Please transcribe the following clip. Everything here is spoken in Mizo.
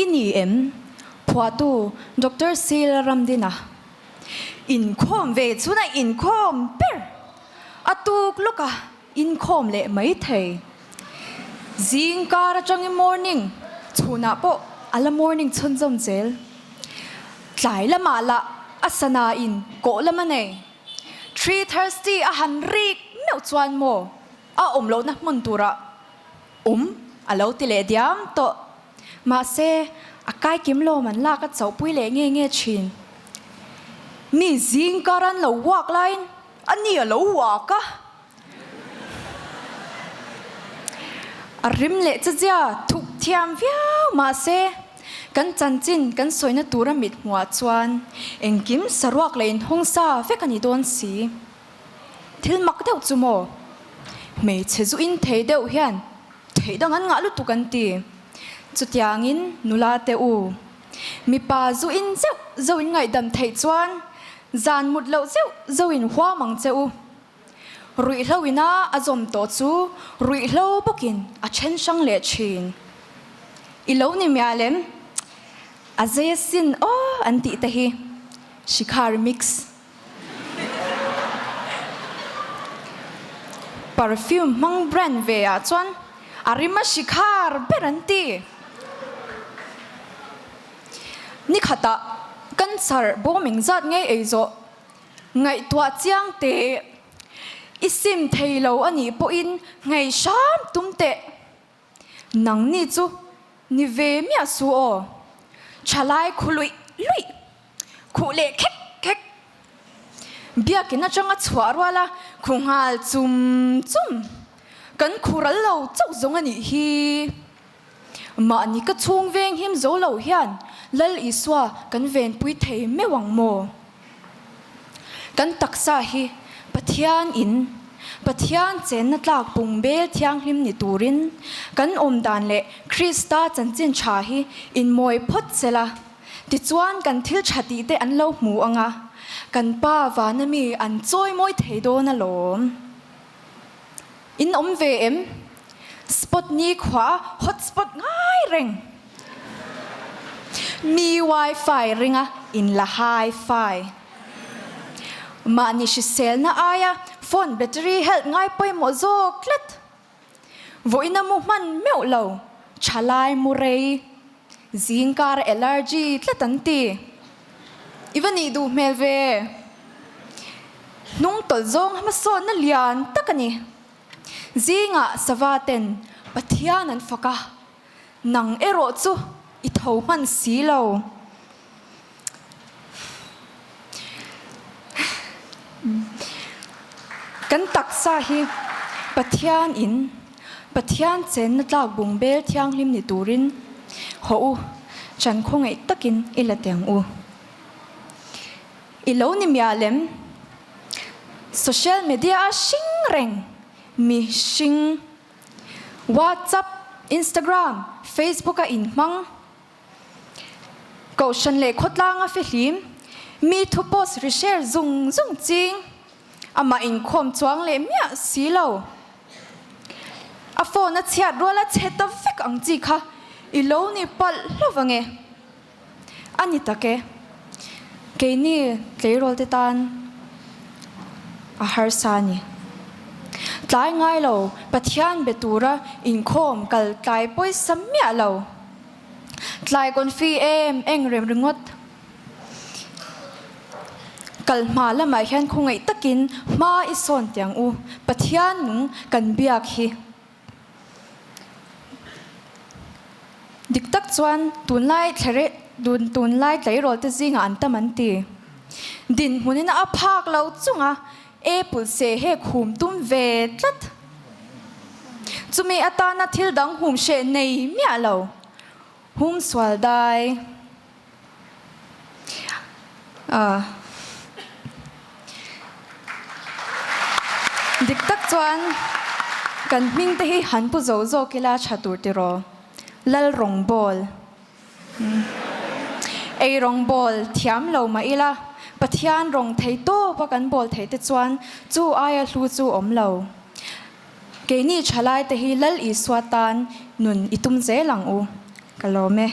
I ni em? Phuahtu Doctor Sila Ramdina. Inkhawm ve chhun a inkhawm ber! A tuk lawk a inkhawm leh mai thei. Zing kar atangin morning chhunah pawh a la morning chhunzawm zel. Tlai lamah lah a sana in kawh lam a nei. 3:30 a han rik meuh chuan maw a awm lohna hmun turah awm a lo ti leh diam tawh. Mahse, a kaikim lawm an lak a chauhpui leh nge nge thin. Mi zing kar an lo uak laiin a ni a lo uak a. A rim leh chezia thuk thiam viau mahse, kan chanchin kan sawina tura mit hmuah chuan engkim saruak leh inhawng sa vek a ni dawn si. Thil mak deuh chu maw? Hmeichhe zu in thei deuh hian theih dang an ngah lutuk an ti. Chutiangin nula te u, mipa zu in zeuh zeuh in ngaihdam theih chuan zan mut loh zeuh zeuh in huam ang che u. Ruihhlo ina a zawm tawh chu ruihhlo bawkin a then hrang leh thin. I lo ni mial em? A zei asin aw an tih te hi. Shikhar mix. Perfume hmang brand ve ah chuan a rim a hri khar ber an ti. Ni khatah cancer bawm engzat ngei ei zawh ngaihtuah chiang teh i sim thei lo a nih pawhin nghei hram tum teh. Nangni chu ni ve miah su aw. Thalai khu luih luih, khuh leh khek khek. Biakin atanga chhuah rual a khu nghal chum chum. Kan khu ral lo chauh zawng a nih hi. Mahni ka chhung veng him zo lo hian Lal Isua kan venpui thei meuh ang maw? Kan taksa hi Pathian in, Pathian chenna tlak pung bel thianghlim ni turin kan awm dan leh Krista chanchin tha hi inmawi phawt sela, tichuan kan thil tha tih te an lo hmu ang a, kan Pa vana mi an chawi mawi thei dawn alawm. In awm ve em? Spot ni khua hot spot ngai reng. Mi wifi ringa in la hi fi. Mahni hriselna aia phone battery health ngai pawimawh zawk tlat. Vawiina mu hman meuh lo, thalai mu rei, zingkar allergy tlat an ti. I va nih duh hmel ve. Hnung tawlh zawng hmasawnna lian tak a ni. Zingah sava ten Pathian an fak a, nang erawh chu i tho hman si lo. Kan taksa hi Pathian in Pathian chenna tlak bung bel thianghlim ni turin haw u, chan khawngaih takin i la teng u. I lo ni mial em? Social media a hring reng mi hring. WhatsApp, Instagram, Facebook a inhmang. Kohhran leh khawtlang a fihlim. Mi thu post ri share zung zung ching. Amah inkhawm chuang leh miah si lo. A phone a chhiat rual a chhe ta vek ang chi kha i lo ni palh hlauh ange. A ni tak e. Keini tleirawl te tan a harsa a ni. Tlai ngai lo, Pathian be tura inkhawm kal tlai pawisa miah lo. Tlai confi em eng rem ringawt. Kal hma lamah hian khawngaih takin hma i sawn tiang u, Pathian nung kan biak hi. Dik tak chuan tunlai thlare tunlai tleirawl te zingah an tam an ti. Dinhmunin a phak lo chunga apple seh he khum tum ve tlat. Chumi atana thil dang hum hreh nei miah lo. Hum sual dai. Dik tak chuan kan hming te hi han pu zo zawk ila tha tur tiraw? Lal rawngbawl. Ei rawngbawl thiam lo mah ila Pathian rawng thei tawp a kan bawl thei te chuan chu aia hlu chu awm lo. Keini thalai te hi Lal Isua tan nun i tum zel ang u. Ka lawm e.